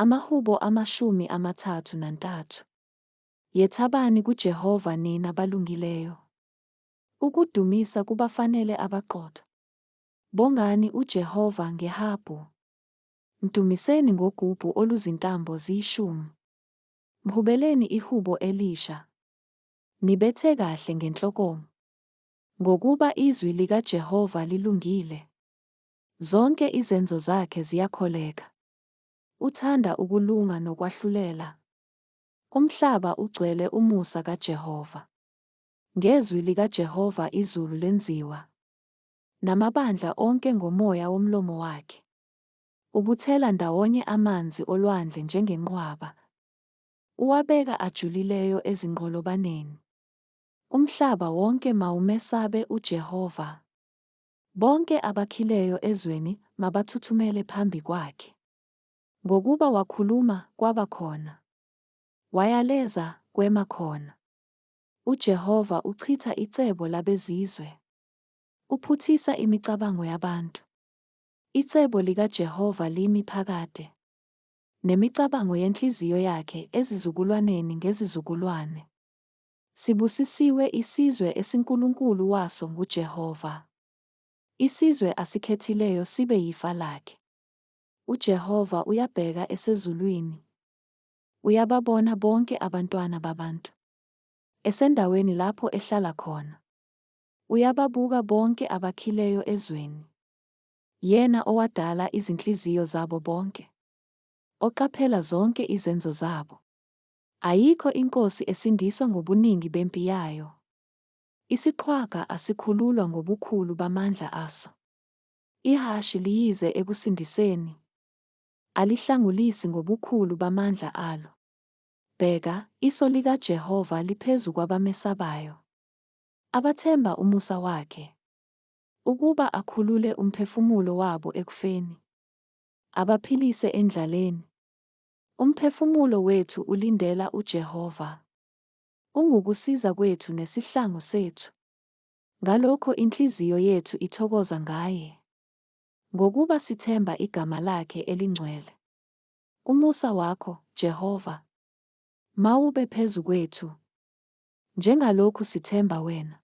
Amahubo 33. Yethabani kuJehova nina balungileyo. Ukudumisa kubafanele abaqotho. Bongani uJehova ngehabhu. Mdumiseni ngogubhu oluzintambo ziyishumi. Mhubeleni ihubo elisha. Nibethe kahle ngenhlokomo. Ngokuba izwi likaJehova lilungile. Zonke izenzo zakhe ziyakholeka. Uthanda ukulunga nokwahlulela. Umhlaba ugcwele umusa kaJehova. Ngezwi likaJehova izulu lenziwa, namabandla onke ngomoya womlomo wakhe. Ubuthela ndawonye amanzi olwandle njengenqwaba, uwabeka ajulileyo ezinqolobaneni. Umhlaba wonke mawumesabe uJehova. Bonke abakhileyo ezweni mabathuthumele phambi kwakhe. Ngokuba wakhuluma, kwaba khona. Wayaleza, kwema khona. UJehova uchitha icebo labezizwe. Uphuthisa imicabango yabantu. Icebo likaJehova limi phakade, nemicabango yenhliziyo yakhe ezizukulwaneni ngezizukulwane. Sibusisiwe isizwe esiNkulunkulu waso nguJehova, isizwe asikhethileyo sibe yifa lakhe. UJehova uyabheka esezulwini, uyababona bonke abantwana babantu. Esendaweni lapho ehlala khona, uyababuka bonke abakhileyo ezweni. Yena owadala izinhliziyo zabo bonke, oqaphela zonke izenzo zabo. Ayikho inkosi esindiswa ngobuningi bempi yayo. Isiqhwaga asikhululwa ngobukhulu bamandla aso. Ihhashi liyize ekusindiseni, alihlangulisi ngobukhulu bamandla alo. Bheka, iso likaJehova liphezu kwabamesabayo, abathemba umusa wakhe, ukuba akhulule umphefumulo wabo ekufeni, abaphilise endlaleni. Umphefumulo wethu ulindela uJehova. Ungukusiza kwethu nesihlangu sethu. Ngalokho inhliziyo yethu ithokoza ngaye. Ngokuba sithemba igama lakhe elingcwele. Umusa wakho, Jehova, mawube phezu kwethu, njengalokhu sithemba wena.